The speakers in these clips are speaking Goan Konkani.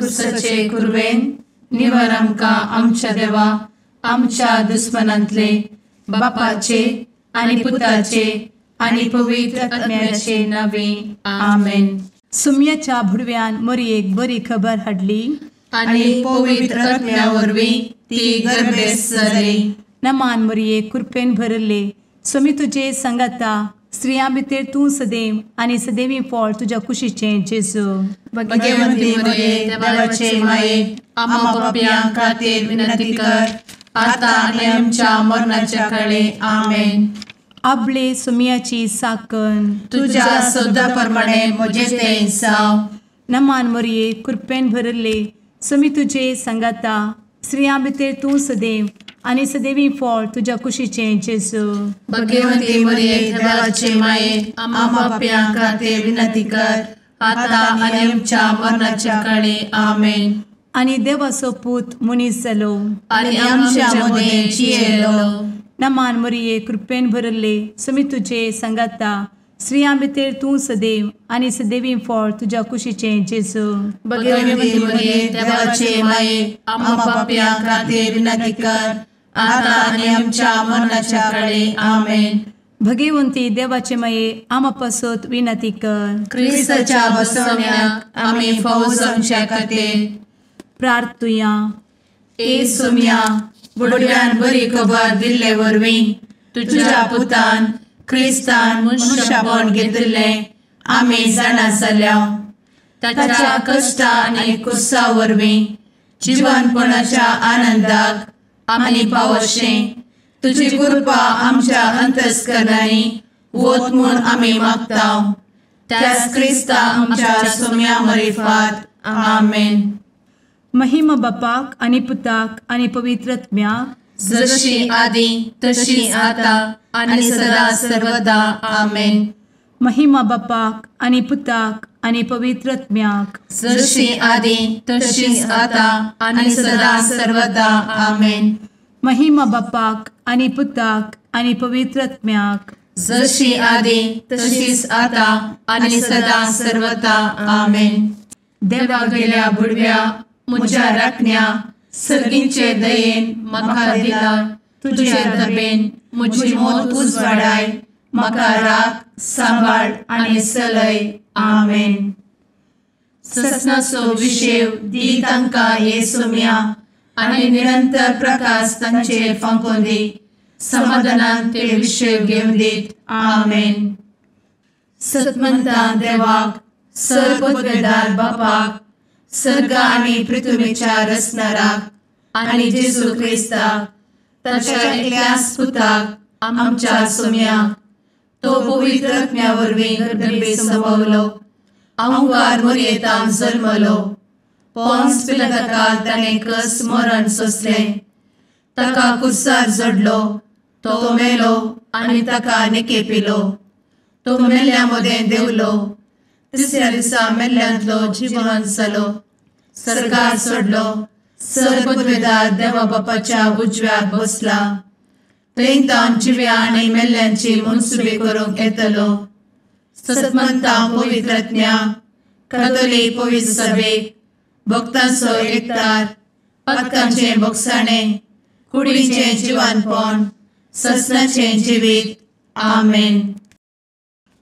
कुसाचे कुरवेन निवार आमकां आमच्या देवा आमच्या दुस्मनांतले बापाचे आनी पुताचे आनी पवित्र आत्म्याचे नावे आमेन. सुम्याच्या भुडव्यान मोरयेक बरी खबर हाडली आनी पवित्र आत्म्या वरवीं ती गर्भेस्त जाली. नमान मोरये, कृपेन भरले, स्वामी तुजे संगाता, स्त्रियां भितर तूं सदैव आनी सदैवी फळ तुज्या कुशीचें जेजू. भगवंती मोरये, देवाचे माये, आम्हा पापयां खातीर विनंती कर आता आनी आमच्या मरणाच्या काळे. आमेन. आपले सुम्याची साकन तुज्या सदा प्रमाणे म्हजें तें जावं. नमान मोरये, कृपेन भरले, स्वामी तुजे संगाता, स्त्रियां भितर तूं सदैव आनी सदैवी फळ तुज्या कुशीचें जेजू. भगवंती मोरये, देवाचे माये, आम्हा पापयां खातीर विनंती कर आता आनी आमच्या मरणाच्या काळे. आमेन. आनी देवाचो पूत मनीस जालो आनी आमच्या मदें जियेलो. नमान मोरये, कृपेन भरले, स्वामी तुजे संगाता, स्त्रियां भितर तूं सदैव आनी सदैवी फळ तुज्या कुशीचें जेजू. भगवंती मोरये, देवाचे माये, आम्हा पापयां खातीर विनंती कर आता आनी आमच्या मरणाच्या काळे. आमेन. भगवंती देवाचे माये, आम्हा पासत विनंती कर. क्रिस्ताच्या बसवण्याक आमी फावो जावच्या खातीर प्रार्थुया. ए सुम्या, बुडव्यान बरी खबर दिल्ले वरवीं तुज्या पुतान क्रिस्तान मनशापण घेतिल्लें आमी जाणा जाल्या. ताच्या कश्टा आनी कुसा वरवीं जिवनपणाच्या आनंदाक आमी पावशें तुजी कृपा आमच्या अंतस्करणांनी वत म्हूण आमी मागता. त्याच क्रिस्ता आमच्या सुम्या मरिफात. आमेन. महिमा बापाक आनी पुताक आनी पवित्र आत्म्याक, जशी आदी तशी आता आनी सदा सर्वदा. आमेन. महिमा बापाक आनी पुताक आनी पवित्र आत्म्याक, जशी आदी तशी आता आनी सदा सर्वदा. आमेन. महिमा बापाक आनी पुताक आनी पवित्र आत्म्याक, जशी आदी तशीच आता आनी सदा सर्वदा. आमेन. देवा गेल्या बुडव्या म्हज्या राखण्या सर्गींचे दयेन म्हाका दिला तुजे दबेन म्हजी मोत उजवाडाय, म्हाका राख सांबाळ आनी सलय. आमेन. ससनाचो विशेव दी तांकां हे सुम्या आनी निरंतर प्रकाश तांचेर फांकोवन दी, समाधानान ते विशेव घेवन दीत. आमेन. सतमंता देवाक, सर्वपदवेदार बापाक, सर्ग आनी पृथ्वीच्या रचणाराक आनी जेजू क्रिस्ताक ताच्या एकल्याच पुताक आमच्या सुम्याक, तो पवित्र आत्म्या वरवीं गर्भे संभवलो, अहंकार मोरयेतान जल्मलो, पोन्स पिलाताकाल ताणें कस मरण सोंसलें, ताका कुर्सार जडलो, तो मेलो आनी ताका निकेपिलो, तो मेल्ल्या मदें देंवलो, तिसऱ्या दिसा मेल्ल्यांतलो जिवन जालो, सर्गार सोडलो, सर्वपदवेदार देवा बापाच्या उजव्याक बसला, थंय तावन जिव्या आनी मेल्ल्यांची मनसुबी करूंक येतलो. सतमंता पवित्र आत्म्या, कातोलीक पवित्र सभेक, भक्तांचो एकतार, पातकांचें भोगसाणें, कुडीचें जिवानपण, ससनाचें जिवीत. आमेन.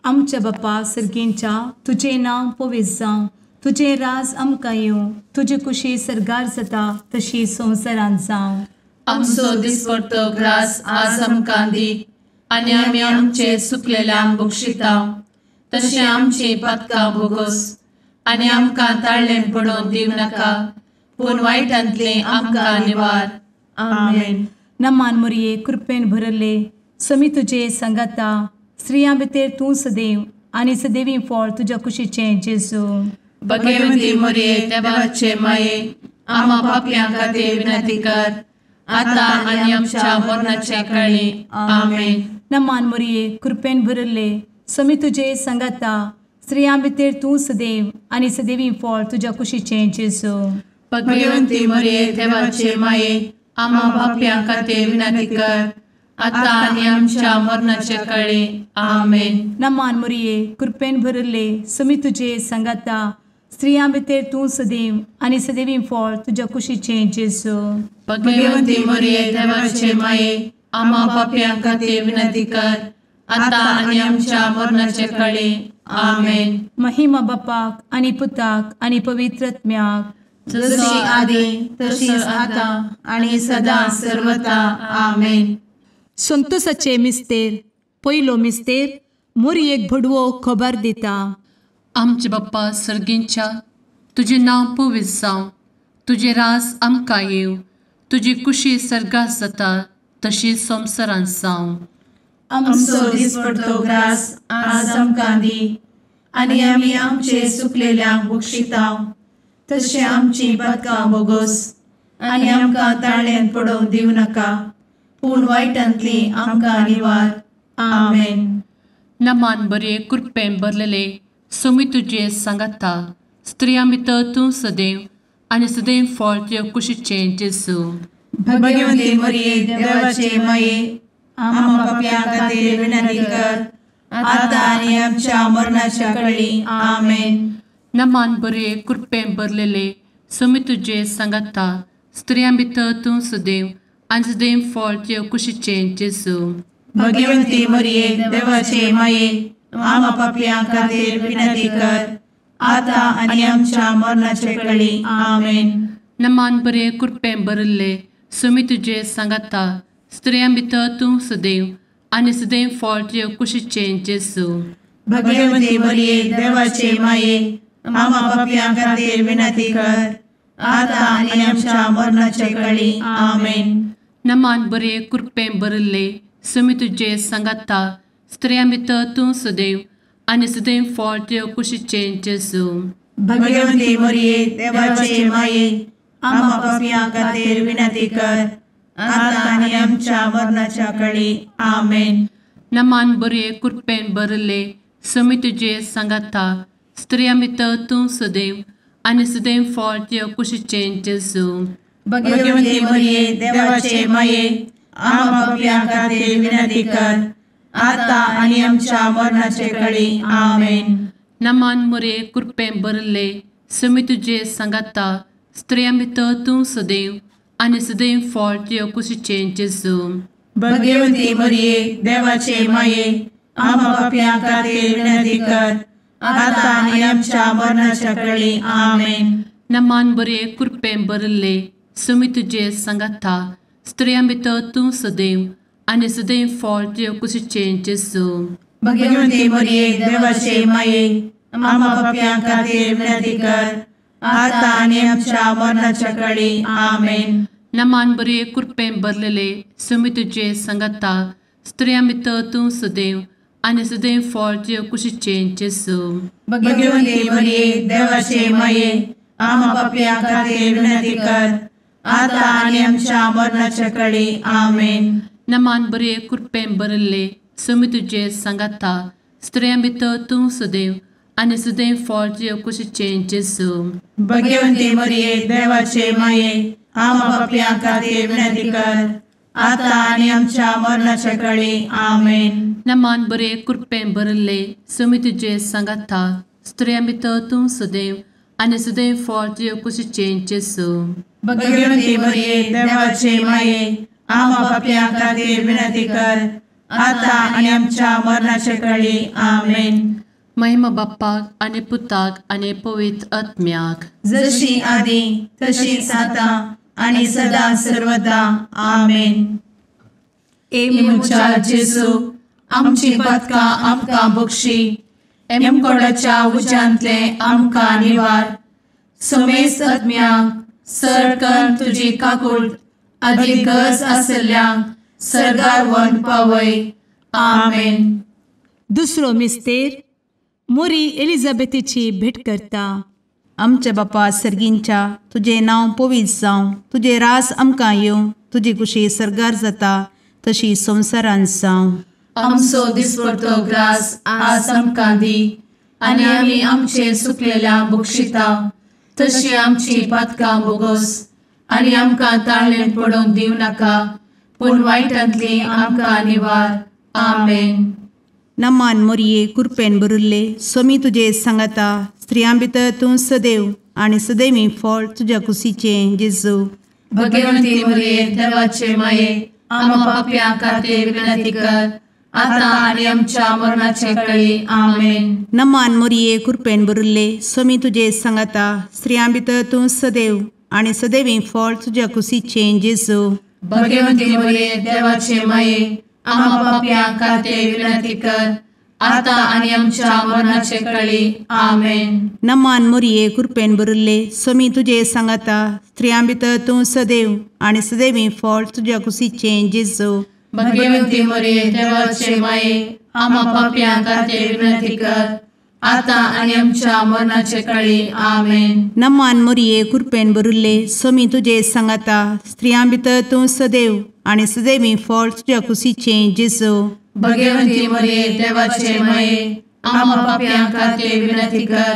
आमच्या बापा सर्गींच्या, तुजें नांव पवित्र जावं, तुजें राज आमकां येवं, तुजी कुशी सर्गार जाता तशी संवसारांत जावं. आमचो दिसपडतो ग्रास आज आमकां दी आनी आमी आमचे सुकलेल्यांक बक्षिता तशें आमची पातकां भोगोस आनी आमकां ताळ्ळें पडोवन दिवं नाका, पूण वायटांतलें आमकां निवार. आमेन. नमान मोरये, कृपेन भरले, स्वामी तुजे संगाता, स्त्रियां भितर तूं सदैव आनी सदैवी फळ तुज्या कुशीचें जेजू. भगवंती मोरये, देवाचे माये, आम्हा पापयां खातीर विनंती कर आता आनी आमच्या मरणाच्या काळी. आमेन. नमान मोरये, कृपेन भरले, स्वामी तुजे संगाता, स्त्रियां भितर तूं सदैव आनी सदैवी फळ तुज्या कुशीचें जेजू. भगवंती मोरये, देवाचे माये, आम्हा पापयां खातीर विनंती कर आता आनी आमच्या मरणाच्या काळी. आमेन. नमान मोरये, कृपेन भरले, स्वामी तुजे संगाता, स्त्रियां भितर तूं सदैव आनी सदैवी फळ तुज्या कुशीचें जेजू। भगवंती मरिये देवाचे माये आम्हा पाप्यां खातीर विनंती कर आतां आनी आमच्या मरणाचे काळी। आमेन। महिमा बापाक आनी पुताक आनी पवित्र आत्म्याक, जशी आदी तशीच आतां आनी सदां सर्वता। आमेन। संतोषाचे मिस्तेर पयलो मिस्तेर मोरयेक भडवो खबर दिता। आमचे बाप्पा सर्गींच्या तुजें नांव पवित्र जावं, तुजें राज आमकां येवं, तुजी कुशी सर्गात जाता तशी संवसारांत जावं। आमचो दिसपडतो ग्रास आज आमकां दी आनी आमी आमचे सुकलेल्यांक बक्षिता तशें आमची पातकां बोगोस आनी आमकां ताळ्यांत पडोवंक दिवं नाका, पूण वायटांतली आमकां निवार। आमेन। नमान बरे कृपेन भरलेले सोमी तुजे सांगाता, स्त्रियां भितर तूं सदैव आनी सदैव फळ तुज्या कुशीचें जेजू। भगवंती मरिये देवाचे माये आम्हा पाप्यां खातीर विनंती कर आतां आनी आमच्या मरणाच्या काळी। आमेन। नमान बरे कृपेन भरलेले सोमी तुजे सांगाता, स्त्रियां भितर तूं सदैव आनी सदैव फळ तुज्या कुशीचें जेजू। भगवंती मरिये देवाचे माये आम्हा पाप्यां खातीर विनंती कर आतां आनी आमच्या मरणाच्या काळी। आमेन। नमान बरे कृपेन भरिल्ले सोमी तुजे सांगाता, स्त्रियां भितर तूं सदैव आनी सदैव फळ तुज्या कुशीचें जेजू। भगवंती मरिये देवाचे माये आम्हा पाप्यां खातीर विनंती कर आतां आनी आमच्या मरणाच्या काळी। आमेन। नमान बरे कृपेन भरिल्ले सोमी तुजे सांगाता, स्त्रियां भितर तूं सदैव आनी सदैव फळ तुज्या कुशीचें जेजू। भगवंती मरिये देवाचे माये आम्हा पाप्यां खातीर विनंती कर आतां आनी आमच्या मरणाच्या काळी। आमेन। नमान बरे कृपेन भरिल्ले सोमी तुजे सांगाता, स्त्रियां भितर तूं सदैव आनी सदैव फळ तुज्या कुशीचें जेजू। भगवंती मरिये देवाचे माये आम्हा पाप्यां खातीर विनंती कर आतां आनी आमच्या मरणाचे काळी। आमेन। नमान मरिये कृपेन भरिल्ले सोमी तुजे सांगाता, स्त्रियां भितर तूं सदैव आनी सदैव फळ तुज्या कुशीचें जेजू। भगवंती मरिये देवाचे माये आम्हा पाप्यां खातीर विनंती कर आतां आनी आमच्या मरणाच्या काळी। आमेन। नमान बरे कृपेन भरिल्ले सोमी तुजे सांगाता, स्त्रियां भितर तूं सदैव आनी सदैव फळ तुज्या कुशीचें जेजू। भगवंती मरिये देवाचे माये आम्हा पाप्यां खातीर विनंती कर आतां आनी आमच्या मरणाच्या काळी। आमेन। नमान बरे कृपेन भरलेले सोमी तुजे सांगाता, स्त्रियां भितर तूं सदैव आनी सदैव फळ तुज्या कुशीचें जेजू। भगवंती मरिये देवाचे माये आम्हा पाप्यां खातीर विनंती कर आतां आनी आमच्या मरणाच्या काळी। आमेन। नमान बरे कृपेन भरिल्ले सोमी तुजे सांगाता, स्त्रियां भितर तूं सदैव आनी सदैव फळ तुज्या कुशीचें जेजू। भगवंती मरिये देवाचे माये आम्हा पाप्यां खातीर विनंती कर आतां आनी आमच्या मरणाच्या काळी। आमेन। नमान बरे कृपेन भरिल्ले सोमी तुजे सांगाता, स्त्रियां भितर तूं सदैव आनी सदैव फळ तुज्या कुशीचें जेजू। भगवंती मरिये देवाचे माये आम्हा पाप्यां खातीर विनंती कर आतां आनी आमच्या मरणाच्या काळी। आमेन। महिमा बाप्पाक आनी पुताक आनी पवित्र आत्म्याक, जशी आदी तशीच आतां आनी सदां सर्वदा। आमेन। ए म्हज्या जेजू आमची पातकां आमकां बक्षी, एमकोडाच्या उज्यांतले आमकां निवार, समेस्त आत्म्यांक सर तुजी काकूट आदी गरज आसल्ल्यांक सर्गार व्हरून पावय। आमेन। दुसरो मिस्तेर मोरी एलिझाबेथीची भेट करता। आमच्या बापा सर्गींच्या तुजें नांव पवित्र जावं, तुजें रास आमकां येवं, तुजी कुशी सर्गार जाता तशी संवसारांत जावं। आमचो दिसपडतो ग्रास आज आमकां दी आनी आमी आमचे सुकलेल्या बक्षिता तशी आमची पातकां बोगोस आनी आमकां ताळ्ळें पडोवंक दिवं नाका, पूण वायटांतली आमकां निवार। आमेन। नमान मोरये कुरपेन बरुल्ले स्वामी तुजे सांगाता, स्त्रियां भितर तूं सदैव आनी सदैवी फळ तुज्या कुशीचें जेजू। भगवंती मरिये देवाचे माये आम्हा पाप्यां खातीर विनंती कर आता आनी आमच्या मरणाचे वेळी। आमेन। नमान मोरये कृपेन भरिल्ले स्वामी तुजे सांगाता स्त्रियां भितर तूं सदैव आनी सदैवी फळ तुज्या कुशीचें जेजू। भगवंती मरिये देवाचे माये आम्हा पाप्यां खातीर विनंती कर आता आनी आमच्या मरणाचे वेळी। आमेन। नमान मोरये कृपेन भरिल्ले स्वामी तुजे सांगाता स्त्रियां भितर तूं सदैव आनी सदैवी फळ तुज्या कुशीचें जेजू। भगवंती मरिये देवाचे माये आम्हा पाप्यां खातीर विनंती कर आता आनी आमच्या मरणाचे वेळी। आमेन। नमान मोरये कृपेन भरिल्ले स्वामी तुजे सांगाता स्त्रियां भितर तूं सदैव आनी सदैवी फळ तुज्या कुशीचें जेजू। भगवंती मरिये देवाचे माये आम्हा पाप्यां खातीर विनंती कर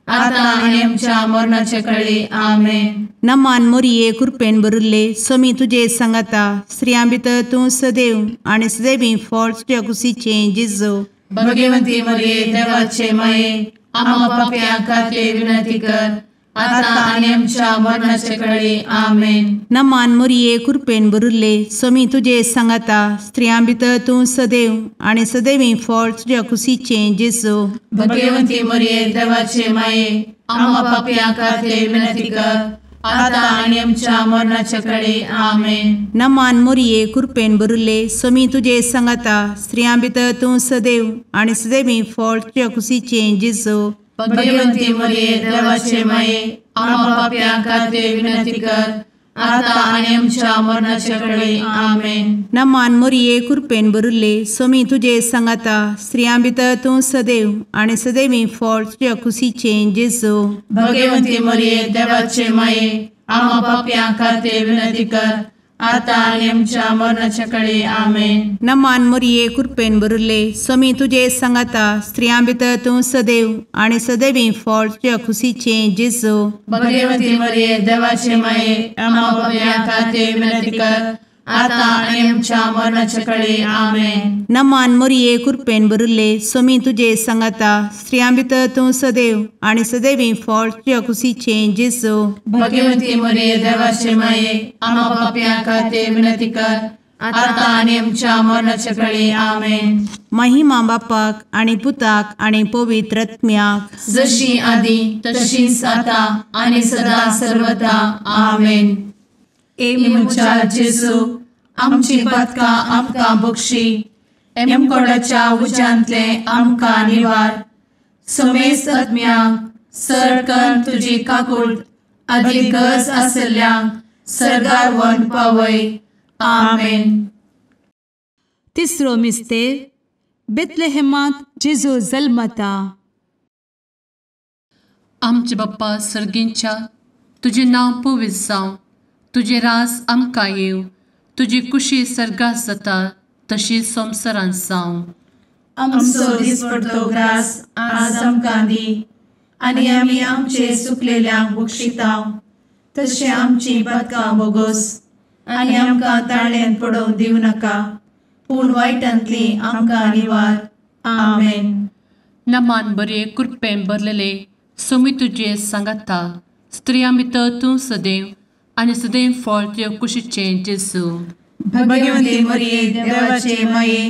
आता आनी आमच्या मरणाचे वेळी। आमेन। नमान मोरये कृपेन भरिल्ले स्वामी तुजे सांगाता स्त्रियां भितर तूं सदैव आनी सदैवी फळ तुज्या कुशीचें जेजू। भगवंती मरिये देवाचे माये आम्हा पाप्यां खातीर विनंती कर आता आनी आमच्या मरणाचे वेळी। आमेन। नमान मोरये कृपेन भरिल्ले स्वामी तुजे सांगाता स्त्रियां भितर तूं सदैव आनी सदैवी फळ तुज्या कुशीचें जेजू। भगवंती मरिये देवाचे माये आम्हा पाप्यां खातीर विनंती कर आता आनी आमच्या मरणाचे वेळी। आमेन। नमान मोरये कृपेन भरिल्ले स्वामी तुजे सांगाता स्त्रियां भितर तूं सदैव आनी सदैवी फळ तुज्या कुशीचें जेजू। भगवंती मरिये देवाचे माये आम्हा पाप्यां खातीर विनंती कर आता आनी आमच्या मरणाचे वेळी। आमेन। नमान मोरये कृपेन भरिल्ले स्वामी तुजे सांगाता स्त्रियां भितर तूं सदैव आनी सदैवी फळ तुज्या कुशीचें जेजू। भगवंती मरिये देवाचे माये आम्हा पाप्यां खातीर विनंती कर आता आनी आमच्या मरणाचे वेळी। आमेन। नमान मोरये कृपेन भरिल्ले स्वामी तुजे सांगाता स्त्रियां भितर तूं सदैव आनी सदैवी फळ तुज्या कुशीचें जेजू। भगवंती मरिये देवाचे माये आम्हा पाप्यां खातीर विनंती कर आता आनी आमच्या मरणाचे वेळी। आमेन। नमान मोरये कृपेन भरिल्ले स्वामी तुजे सांगाता स्त्रियां भितर तूं सदैव आनी सदैवी फळ तुज्या कुशीचें जेजू। भगवंती मरिये देवाचे माये आम्हा पाप्यां खातीर विनंती कर आता आनी आमच्या मरणाचे वेळी। आमेन। महिमा बापाक आनी पुताक आनी पवित्र आत्म्याक, जशी आदी तशीच आता आनी सदा सर्वदा। आमेन। ए म्हज्या जेजू आमची पातकां आमकां बक्षी, एमकोडाच्या उज्यांतले आमकां निवार, समेस्त आत्म्यांक सरकन तुजी काकूट आदी गरज आसल्ल्यांक सर्गार व्हरून पावय। आमेन। तिसरो मिस्तेर बेथलेहेमांत जेजू जल्मता। आमचे बाप्पा सर्गींच्या तुजें नांव पवित्र जावं, तुजें राज आमकां येवं, तुजी कुशी सर्गात जाता तशी संवसारांत जावं। आमचो दिसपडतो ग्रास आज आमकां दी आनी आमी आमचे सुकलेल्यांक बक्षिता तशें आमची पातकां बोगोस आनी आमकां ताळ्यान पडोवंक दिवं नाका, पूण वायटांतली आमकां निवार। आमेन। नमान बरे कृपेन भरलेले स्वामी तुजे सांगाता स्त्रियां भितर तूं सदैव आनी सदैव फळ तुज्या कुशीचें जेजू। भगवंती मरिये देवाचे माये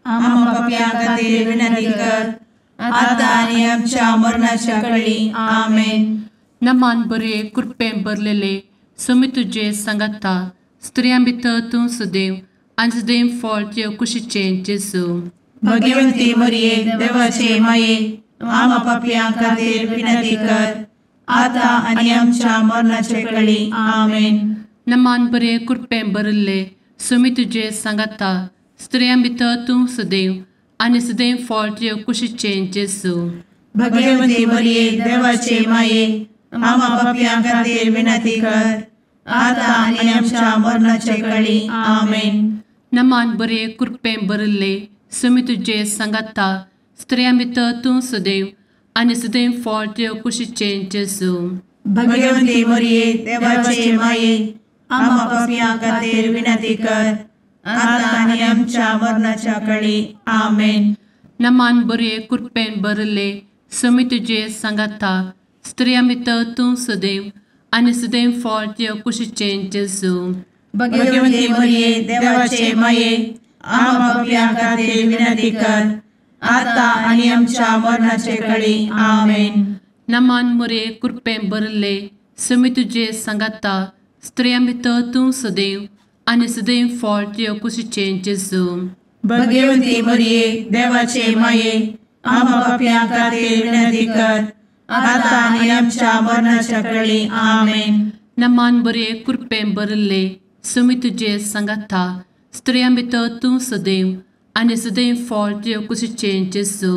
आम्हा पाप्यां खातीर विनंती कर आता आनी आमच्या मरणाच्या वेळी। आमेन। नमान बरे कृपेन भरलेले स्वामी तुजे सांगाता स्त्रियां भितर तूं सदैव आनी सदैव फळ तुज्या कुशीचें जेजू। भगवंती मरिये देवाचे माये आम्हा पाप्यां खातीर विनंती कर आता आनी आमच्या मरणाचे वेळी। आमेन। नमान बरे कृपेन भरिल्ले स्वामी तुजे सांगाता स्त्रियां भितर तूं सदैव आनी सदैव फळ तुज्या कुशीचें जेजू। भगवंती मरिये देवाचे माये आम्हा पाप्यां खातीर विनंती कर आता आनी आमच्या मरणाचे वेळी। आमेन। नमान बरे कृपेन भरिल्ले स्वामी तुजे सांगाता स्त्रियां भितर तूं सदैव आनी सदैव फळ तुज्या कुशीचें जेजू। भगवंती मरिये देवाचे माये आम्हा पाप्यां खातीर विनंती कर आता आनी आमच्या मरणाच्या वेळी। आमेन। नमान बरे कृपेन भरिल्ले समी तुजे सांगाता स्त्रियां भितर तूं सदैव आनी सदैव फळ तुज्या कुशीचें जेजू. भगवती मरिये देवाचे माये आम्हा पाप्यां खातीर विनंती कर आता आनी आमच्या मरणाचे कळी. आमेन. नमान मोरये कृपेन भरिल्ले समी तुजे सांगाता स्त्रियां भितर तूं सदैव आनी सदैव फळ तुज्या कुशीचें जेजू. भगवती मरिये देवाचे माये आम्हा पाप्यां खातीर विनंती कर आता आनी आमच्या मरणाच्या कळी. आमेन. नमान बरे कृपेन भरिल्ले समी तुजे सांगाता स्त्रियां भितर तूं सदैव आनी सदैव फळ तुज्या कुशीचें जेजू.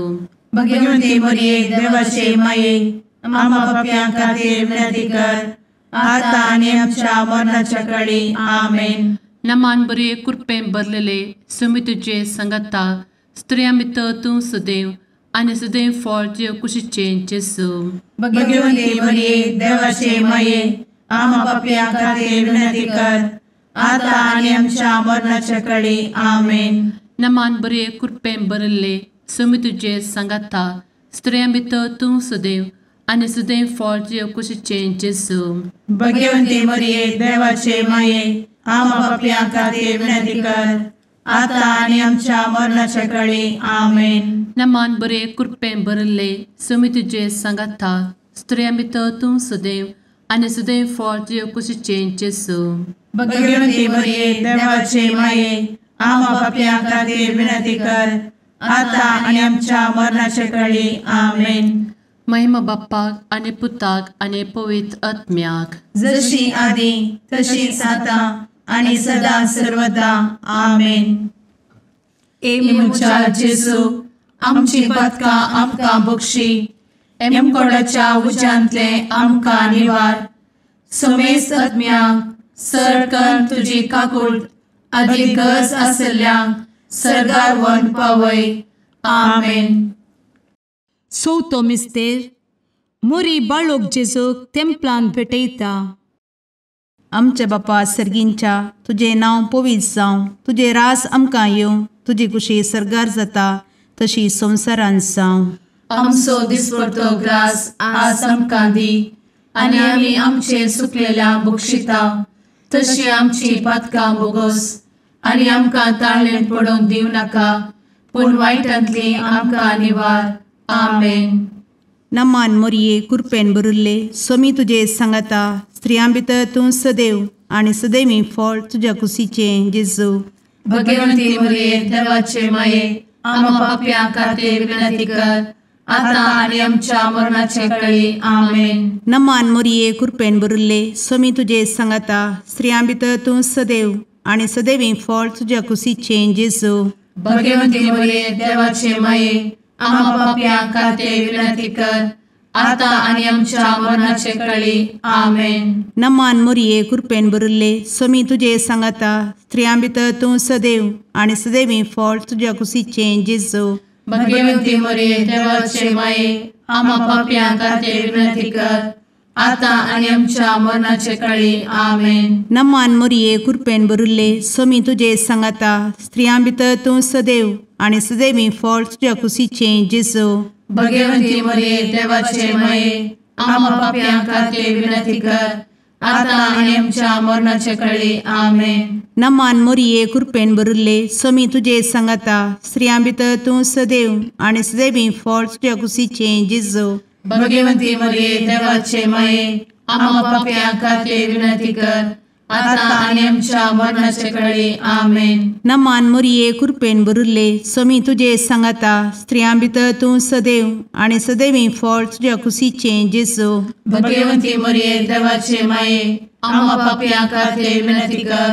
भगवती मरिये देवाचे माये आम्हा पाप्यां खातीर विनंती कर आता आनी आमच्या मरणाच्या कळी. आमेन. नमान बरे कृपेन भरलेले समी तुजे सांगाता स्त्रियां भितर तूं सदैव आनी सदैव फळ तुज्या कुशीचें जेजू. भगवती मरिये देवाचे माये आम्हा पाप्यां खातीर विनंती कर आता आनी आमच्या मरणाच्या कळी. आमेन. नमान बरे कृपेन भरिल्ले समी तुजे सांगाता स्त्रियां भितर तूं सदैव आनी सदैव फळ तुज्या कुशीचें जेजू. भगवती मरिये देवाचे माये आम्हा पाप्यां खातीर विनंती कर आता आनी आमच्या मरणाच्या कळी. आमेन. नमान बरे कृपेन भरिल्ले समी तुजे सांगाता स्त्रियां भितर तूं सदैव आनी सदैव फळ तुज्या कुशीचें जेजू. भगवती मरिये देवाचे माये आम्हा पाप्यां खातीर विनंती कर आता आनी आमच्या मरणाच्या कळी. आमेन. महिमा बाप्पाक आनी पुताक आनी पवित्र आत्म्याक, जशी आदी तशीच आता आनी सदा सर्वदा. आमेन. ए म्हज्या जेजू आमची पातकां आमकां बक्षी, एमकोडाच्या उज्यांतले आमकां निवार, समेस्त आत्म्यांक सरकन तुजी काकूट आदी गरज आसल्ल्यांक सर्गार व्हरून पावय. आमेन. चवथो मिस्तेर मोरी बाळोक जेजूक तेंपलान भेटयता. आमच्या बापा सर्गींच्या तुजें नांव पवित्र जावं, तुजें राज आमकां येवं, तुजी कुशी सर्गार जाता तशी संवसारांत जावं. आमचो दिसपडतो ग्रास आज आमकां दी आनी आमी आमचे सुकलेल्या बक्षिता तशी आमची पातकां बोगोस आनी आमकां ताळेन पडोवंक दिवं नाका, पूण वायटांतली आमकां निवार. आमेन. नमान मोरये कृपेन भरिल्ले स्वामी तुजे सांगाता स्त्रियां भितर तूं सदैव आनी सदैवी फळ तुज्या कुशीचें जेजू. भगवती मोरये देवाचे माये आम्हा पाप्यां खातीर विनंती कर आता आनी आमच्या मरणाचे कळी. आमेन. नमान मोरये कृपेन भरिल्ले स्वामी तुजे सांगाता स्त्रियां भितर तूं सदैव आनी सदैवी फळ तुज्या कुशीचें जेजू. भगवती मोरये देवाचे माये आम्हा पाप्यां खातीर विनंती कर आता आनी आमच्या मरणाचे कळी. आमेन. नमान मोरये कृपेन भरिल्ले स्वामी तुजे सांगाता स्त्रियां भितर तूं सदैव आनी सदैवी फळ तुज्या कुशीचें जेजू. भगवती मोरये देवाचे माये आम्हा पाप्यां खातीर विनंती कर आता आनी आमच्या मरणाचे कळी. आमेन. नमान मोरये कृपेन भरिल्ले स्वामी तुजे सांगाता स्त्रियां भितर तूं सदैव आनी सदैवी फळ तुज्या कुशीचें जेजू. भगवती मोरये देवाचे माये आम्हा पाप्यां खातीर विनंती कर आता आनी आमच्या मरणाचे कळी. आमेन. नमान मोरये कृपेन भरिल्ले स्वामी तुजे सांगाता स्त्रियां भितर तूं सदैव आनी सदैवी फळ तुज्या कुशीचें जेजू. भगवती मोरये देवाचे माये आम्हा पाप्यां खातीर विनंती कर आता आनी आमच्या मरणाचे कळी. आमेन. नमान मोरये कृपेन भरिल्ले स्वामी तुजे सांगाता स्त्रियां भितर तूं सदैव आनी सदैवी फळ तुज्या कुशीचें जेजू. भगवती मोरये देवाचे माये आम्हा पाप्यां खातीर विनंती कर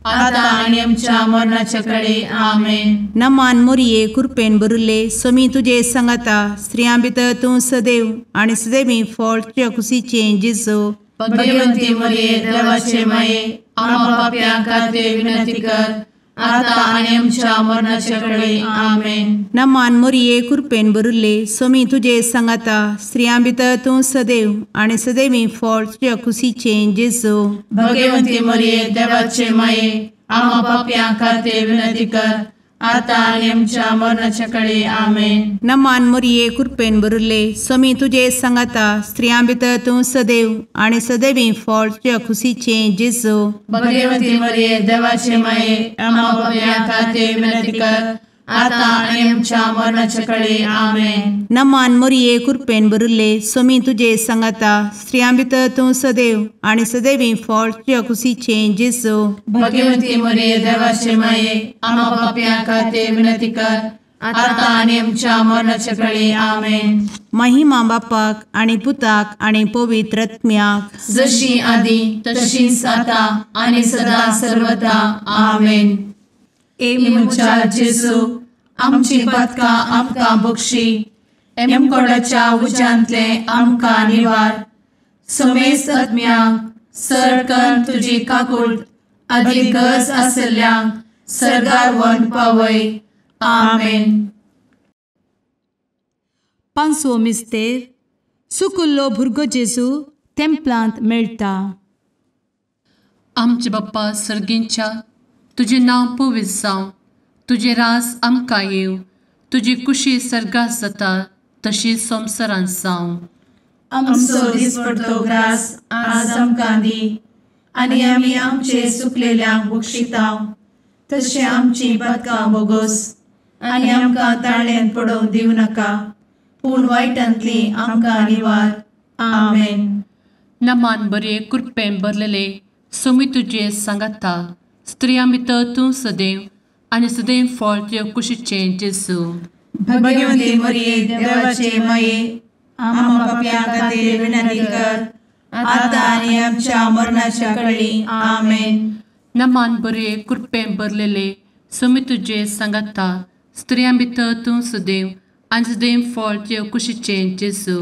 आता आनी आमच्या मरणाचे कळी. आमेन. नमान मोरये कृपेन भरिल्ले स्वामी तुजे सांगाता स्त्रियां भितर तूं सदैव आनी सदैवी फळ तुज्या कुशीचें जेजू. भगवती मोरये देवाचे माये आम्हा पाप्यां खातीर विनंती कर आता आनी आमच्या मरणाचे कळी. आमेन. नमान मोरये कृपेन भरिल्ले स्वामी तुजे सांगाता स्त्रियां भितर तूं सदैव आनी सदैवी फळ तुज्या कुशीचें जेजू. भगवती मोरये देवाचे माये आम्हा पाप्यां खातीर विनंती कर आतां आनी आमच्या मरणाच्या कडे आमेन. नमान मोरये कृपेन भरिल्ले स्वामी तुजे सांगाता स्त्रियां भितर तूं सदैव आनी सदैवी फळ तुज्या खुशीचें जेजू. भगवती मरिये देवाचे माये आम्हा पाप्यां खातीर विनंती कर आतां आनी आमच्या मरणाच्या कडे आमेन. नमान मोरये कृपेन भरिल्ले स्वामी तुजे सांगाता स्त्रियां भितर तूं सदैव आनी सदैवी फळ तुज्या खुशीचें जेजू. भगवती मरिये देवाचे माये आम्हा पाप्यां खातीर विनंती कर आतां आनी आमच्या मरणाच्या कडे आमेन. महिमा बापाक आनी पुताक आनी पवित्र आत्म्याक जशी आदी तशीच आतां आनी सदा सर्वदा आमेन. ए म्हज्या जेजू आमची पातकां आमकां बक्षी एमकोडाच्या उज्यांतले आमकां निवार समेस्त आत्म्यांक सरकन तुजी काकूट आदी गरज आसल्ल्यांक सरगार वन पावय आमेन. पांचवो मिस्तेर सुकुल्लो भुरगो जेजू तेम्पलांत मेळटा. आमचे बाप्पा सर्गींच्या तुजें नांव पवित्र जावं, तुजें राज आमकां येवं, तुजी कुशी सर्गात जाता तशी संवसारांत जावं. आमचो दिसपडतो ग्रास आज आमकां दी आनी आमी आमचे सुकलेल्यांक बक्षितांव तशें आमची पातकां बोगोस आनी आमकां ताळ्यांत पडोवंक दिवं नाका पूण वायटांतली आमकां निवार आमेन. नमान बरे कृपेन भरलेले स्वामी तुजे सांगाता स्त्रियां भितर तूं सदैव आनी सदैव फळ तुज्या कुशीचें जेजू. भगवती मरिये देवाचे माये आम्हा पाप्यां खातीर विनंती कर आतां आनी आमच्या मरणाच्या कडे आमेन. नमान बरे कृपेन भरलेले स्वामी तुजे सांगाता स्त्रियां भितर तूं सदैव आनी सदैव फळ तुज्या कुशीचें जेजू.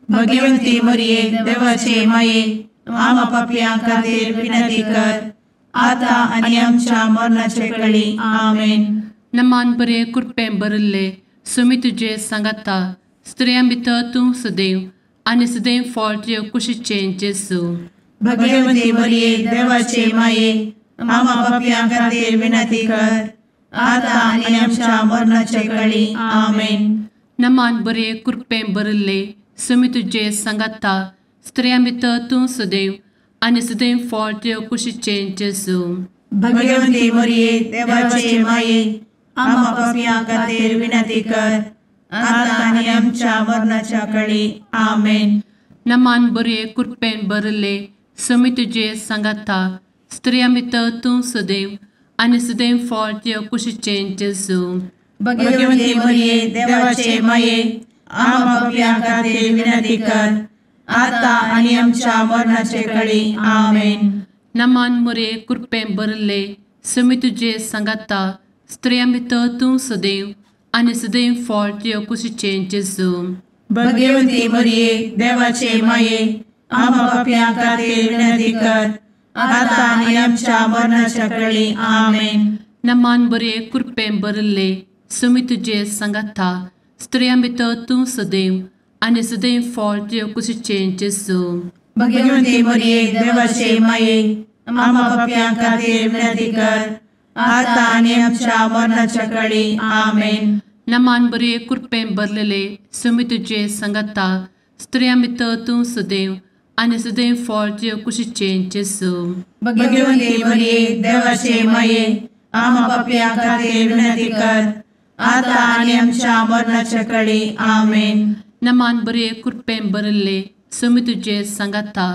भगवती मरिये देवाचे माये आम्हा पाप्यां खातीर विनंती कर आतां आनी आमच्या मरणाचे कडे आमेन. नमान बरे कृपेन भरिल्ले स्वामी तुजे सांगाता स्त्रियां भितर तूं सदैव आनी सदैव फळ तुज्या कुशीचें जेजू. भगवती मरिये देवाचे माये आम्हा पाप्यां खातीर विनंती कर आतां आनी आमच्या मरणाचे कडे आमेन. नमान बरे कृपेन भरिल्ले स्वामी तुजे सांगाता स्त्रियां भितर तूं सदैव आनी सदैव फळ तुज्या कुशीचें जेजू. भगवती मरिये देवाचे माये आम्हा पाप्यां खातीर विनंती कर आतां आनी आमच्या मरणाच्या कडे आमेन. नमान बरे कृपेन भरिल्ले स्वामी तुजे सांगाता स्त्रियां भितर तूं सदैव आनी सदैव फळ तुज्या कुशीचें जेजू. भगवती मरिये देवाचे माये आम्हा पाप्यां खातीर विनंती कर आतां आनी आमच्या मरणाचे कडे आमेन. नमान मरिये कृपेन भरिल्ले स्वामी तुजे सांगाता स्त्रियां भितर तूं सदैव आनी सदैव फळ तुज्या कुशीचें जेजू. भगवती मरिये देवाचे माये आम्हा पाप्यां खातीर विनंती कर आतां आनी आमच्या मरणाच्या कडे आमेन. नमान बरे कृपेन भरिल्ले स्वामी तुजे सांगाता स्त्रियां भितर तूं सदैव आनी सदैव फळ तुज्या कुशीचें जेजू. भगवती मरिये देवाचे माये आम्हा पाप्यां खातीर विनंती कर आतां आनी आमच्या मरणाच्या कडे आमेन. नमान बरे कृपेन भरलेले स्वामी तुजे सांगाता स्त्रियां भितर तूं सदैव आनी सदैव फळ तुज्या कुशीचें जेजू. भगवती मरिये देवाचे माये आम्हा पाप्यां खातीर विनंती कर आतां आनी आमच्या मरणाच्या कडे आमेन. नमान बरे कृपेन भरिल्ले स्वामी तुजे सांगाता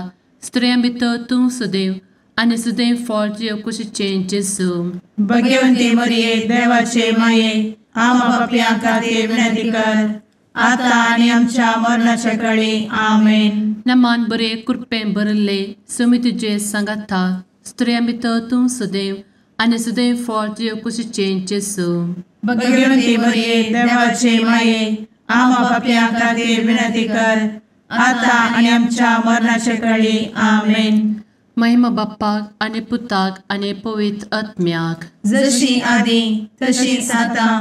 स्त्रियां भितर तूं सदैव आनी सदैव फळ तुज्या कुशीचें जेजू. भगवती मरिये देवाचे माये आम्हा पाप्यां खातीर विनंती कर आतां आनी आमच्या मरणाच्या कडे आमेन. नमान बरे कृपेन भरिल्ले स्वामी तुजे सांगाता स्त्रियां भितर तूं सदैव आनी सदैव फळ तुज्या कुशीचें जेजू. भगवती मरिये देवाचे माये आम्हा पाप्यां खातीर विनंती कर आतां आनी आमच्या मरणाच्या कडे आमेन. महिमा बाप्पाक आनी पुताक आनी पवित्र आत्म्याक जशी आदी तशीच आतां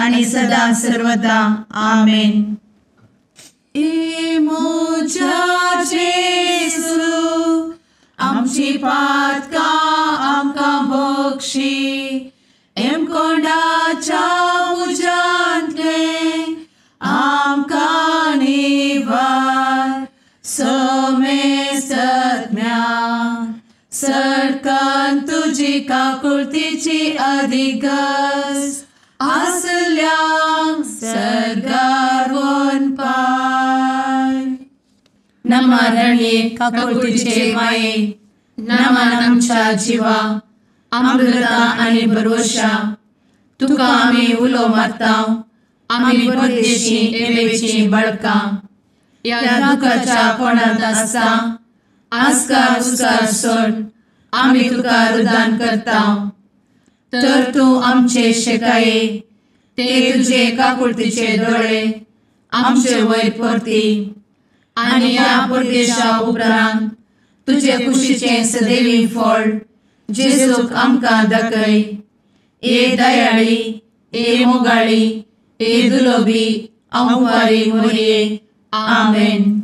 आनी सदा सर्वदा आमेन. ए म्हज्या जेजू आमची पातकां आमकां बक्षी एमकोंडाच्या इगर्ज आसल्यांक सर्गार वनपाय. नमा रणये काकुळतीचे माये, नमन आमच्या जिवा, अमृता आनी भरवशा, तुका आमी उलो मारता, आमी परदेशी एवेची बाळकां, ह्या दुखाच्या कोणांत आसता आस्कार उस्कार सोड आमी तुका रुदान करता. तर तूं आमचे शेकाये ते तुजे काकुळतीचे दोळे आमचे वयर परती आनी ह्या परदेशा उपरांत तुजे कुशीचें सदैवी फळ जेजूक आमकां दाखय. ए दयाळी, ए मोगाळी, ए दुलोबी अंवारी मोरये. आमेन.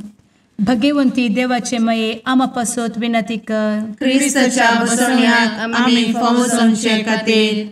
भगवंती देवाचे मये आमा पासत विनंती कर. क्रिस्ताच्या बसवण्याक आमी फावो जावचे खातीर.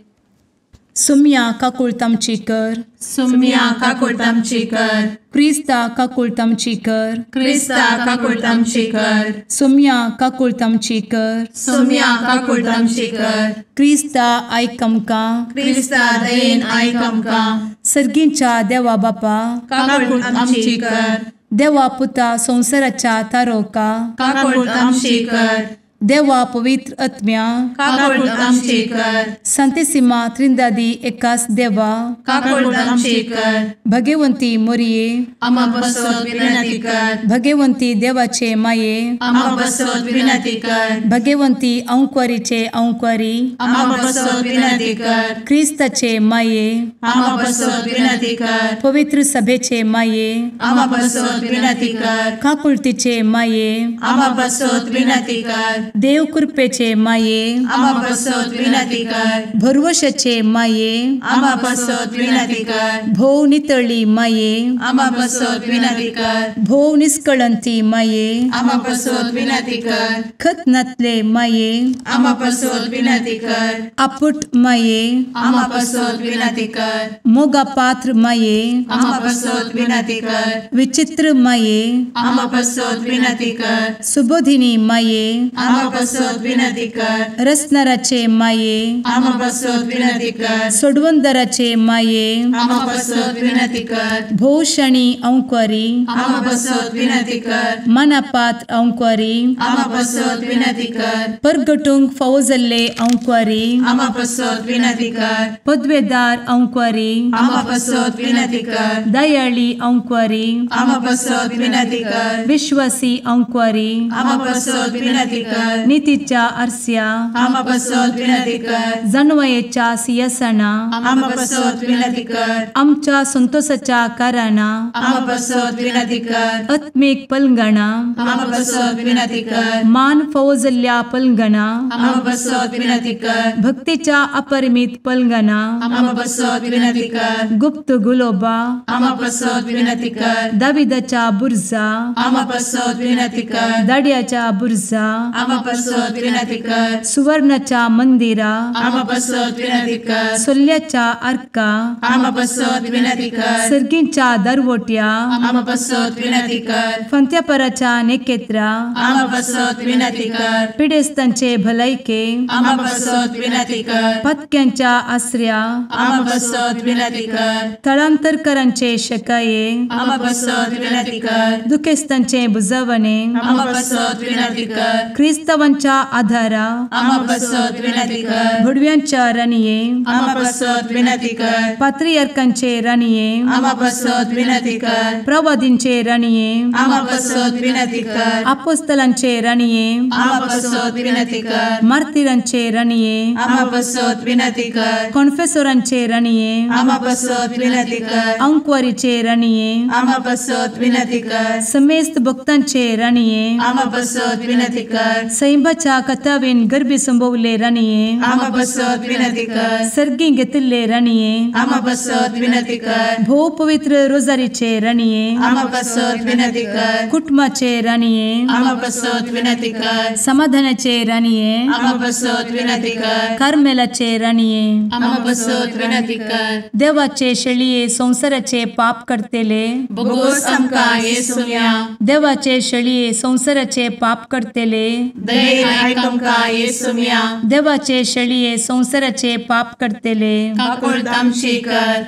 सुम्या काकुळट आमची कर. सुम्या काकुळट आमची कर. क्रिस्ता काकुळट आमची कर. क्रिस्ता काकुळट आमची कर. सुम्या काकुळट आमची कर. सुम्या काकुळट आमची कर. क्रिस्ता आयक आमकां. क्रिस्ता दयेन आयक आमकां. सर्गींच्या देवा बापा काकुळट आमची कर. देवा पुता संवसाराच्या तारोका काकुळट आमची कर. देवा पवित्र आत्म्या काकुळट आमची कर. संतेसिमा त्रिंदादी एकास देवा काकुळट आमची कर. भगवंती मोरये आमा पासत विनंती कर. भगवंती देवाचे माये आमा पासत विनंती कर. भगवंती अंकुरीचे अंकुरी आमा पासत विनंती कर. क्रिस्ताचे माये आमा पासत विनंती कर. पवित्र सभेचे माये आमा पासत विनंती कर. काकुळतीचे माये आमा पासत विनंती कर. देव कृपेचे माये आमा पासत विनंती कर. भरवशाचे माये आमा पासत विनंती कर. भोव नितळी माये आमा पासत विनंती कर. भोव निष्कळंती माये आमा पासत विनंती कर. खत नातले माये आमा पासत विनंती कर. आपुट माये आमा पासत विनंती कर. मोगा पात्र माये आमा पासत विनंती कर. विचित्र माये आमा पासत विनंती कर. सुबोधिनी माये आमा पासत विनंती कर. रसनाराचे माये आमा पासत विनंती कर. सोडवंदराचे माये आमा पासत विनंती कर. भोवशणी अंकुरी आमा पासत विनंती कर. मनापात्र अंकुरी आमा पासत विनंती कर. परगटूंक फावो जाल्ले अंकुरी आमा पासत विनंती कर. पदवेदार अंकुरी आमा पासत विनंती कर. दयाळी अंकुरी आमा पासत विनंती कर. विश्वासी अंकुरी आमा पासत विनंती कर. नितीच्या आरस्या आमा पासत विनंती कर. जानवयेच्या सिंहासना आमा पासत विनंती कर. आमच्या संतोषाच्या कारणा आमा पासत विनंती कर. आत्मीक पलंगणा आमा पासत विनंती कर. मान फावो जाल्ल्या पलंगणा आमा पासत विनंती कर. भक्तीच्या अपरिमित पलंगणा आमा पासत विनंती कर. गुप्त गुलोबा आमा पासत विनंती कर. दाविदाच्या बुर्जा आमा पासत विनंती कर. दाड्याच्या बुर्जा आमा पासत विनंती कर. सुवर्णाच्या मंदिरा आमा पासत विनंती कर. सोल्ल्याच्या आर्का आमा पासत विनंती कर. सर्गींच्या दरवट्या आमा पासत विनंती कर. फंत्यापराच्या नेकेत्रा आमा पासत विनंती कर. पिडेस्तांचे भलायके आमा पासत विनंती कर. पत्क्यांच्या आसऱ्या आमा पासत विनंती कर. थळांतरकरांचे शकाये आमा पासत विनंती कर. दुखेस्तांचे बुजवणे आमा पासत विनंती कर. क्रिस्तावांच्या आधारा आमा पासत विनंती कर. भुडव्यांच्या राणये आमा पासत विनंती कर. पात्रियार्कांचे राणये आमा पासत विनंती कर. प्रवादींचे राणये आमा पासत विनंती कर. आपोस्तलांचे राणये आमा पासत विनंती कर. मार्तिरांचे राणये आमा पासत विनंती कर. कॉन्फेसोरांचे राणये आमा पासत विनंती कर. अंकुवारीचे राणये आमा पासत विनंती कर. समेस्त भक्तांचे राणये आमा पासत विनंती कर. सैंबाच्या कथावेन गर्भी संभवले राणये आमा पासत विनंती कर. सर्गी घेतिल्ले राणये आमा पासत विनंती कर. भोव पवित्र रोजारीचे राणये आमा पासत विनंती कर. कुटुंबाचे राणये आमा पासत विनंती कर. समाधानाचे राणये आमा पासत विनंती कर. कार्मेलाचे राणये आमा पासत विनंती कर. देवाचे शेळये संवसाराचे पाप करतेले बोगोस आमकां येसुम्या देवाचे शेळये संवसाराचे पाप करतेले दयेन आयक आमकां येसुम्या। देवाचे शेळये संवसाराचे पाप करतले काकुळट आमची कर।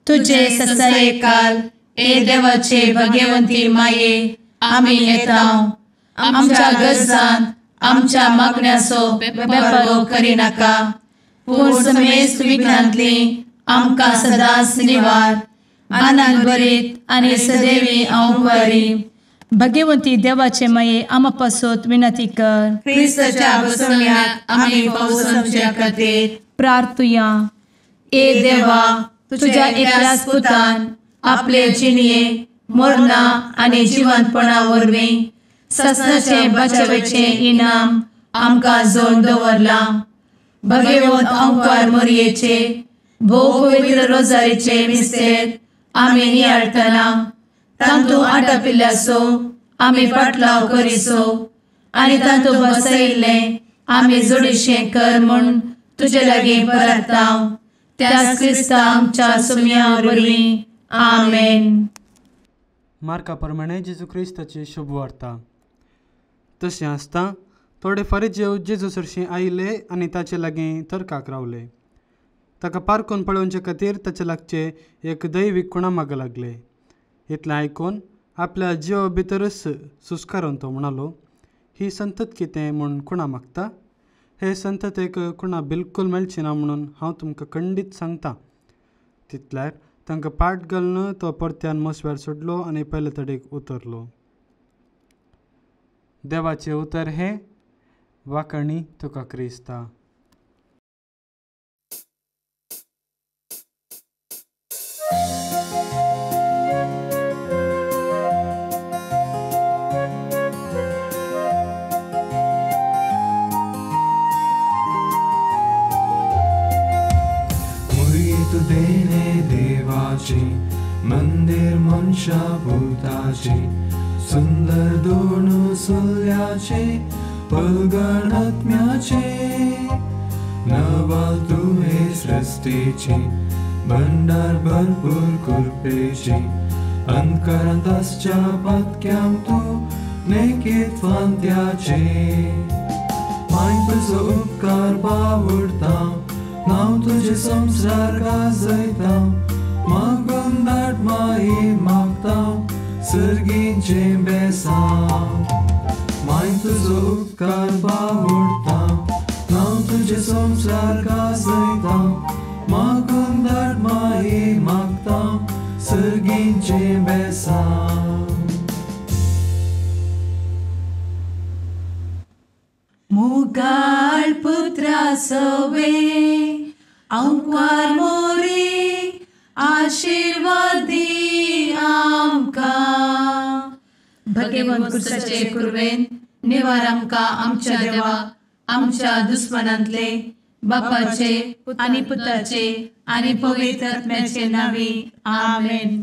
तुजे ससायेकाल ए देवाचे भगवंती माये आमी येता आमच्या गरजान आमच्या मागण्याचो बेपर्वो करिनाका पूण समेस्त विघ्नांतली आमकां सदांच निवार। आनंद भरीत आनी सदैवी अंकुरी भगवंती देवाचे माये आमा पासत विनंती कर। क्रिस्ताच्या बसवण्याक आमी पावसाच्या खातीर प्रार्थुया। ए देवा तुझ्या एकल्याच पुतान आपले जिणये मरणा आनी जिवंतपणा वरवीं ससनाचे बचावेचे इनाम आमकां जोडून दवरलां। भगवंत अंकार मोरयेचे भोव पवित्र रोजारीचे मिस्तेर आमी नियाळटना तांतू आटापिल्ल्याचो आमी पाटलाव करिसो आनी तांतू बसयिल्लें आमी जोडीशें कर म्हूण तुजे लागीं परता त्याच क्रिस्ता आमच्या सुम्या वरवीं आमेन। मार्का प्रमाणे जेजू क्रिस्ताची शुभ वार्ता। तशें आसता थोडे फारीजेव जेजू सरशीं आयले आनी ताचे लागीं तर्काक रावले। ताका पारखून पळोवचे खातीर ताचे लागचे एक दैवीक खुणा मागूंक लागले। इतलें आयकून आपल्या जिवा भितरच सुस्कारून तो म्हणालो, ही संतत कितें म्हूण खुणा मागता? हे संततेक खुणा बिलकूल मेळची ना म्हणून हांव तुमकां खंडीत सांगता। तितल्यार तांकां पाट घालून तो परत्यान मसव्यार सोडलो आनी पयले तडेक उतरलो। देवाचें उतर हें वाखाणी तुका क्रिस्ता। देणे देवाची मंदिर मनशा भूताची सुंदर दोन सुल्याचे पलगण आत्म्याचे नवाल तुवे सृष्टीची भंडार भरपूर कृपेची अंधकारांत आसच्या पातक्यांक तूं नेकीत फांत्याचे माय तुजो उपकार बावडता नांव तुझे संसार गाजयता मागून धाड माई मागता सर्गीचें बेसांव माय तुजो उपकार बावडता नांव तुझे संसार गाजयता मागून धाड माई मागता सर्गीचें बेसांव। मुगाळ पुत्रा सवे अंकुर मोरी आशीर्वादी आमकां। भगवंत पुरसाचे कुर्वेन निवार आमकां आमच्या देवा आमच्या दुस्मनांतले बापाचे आनी पुताचे आनी पवित्र आत्म्याचे नांवी आमेन।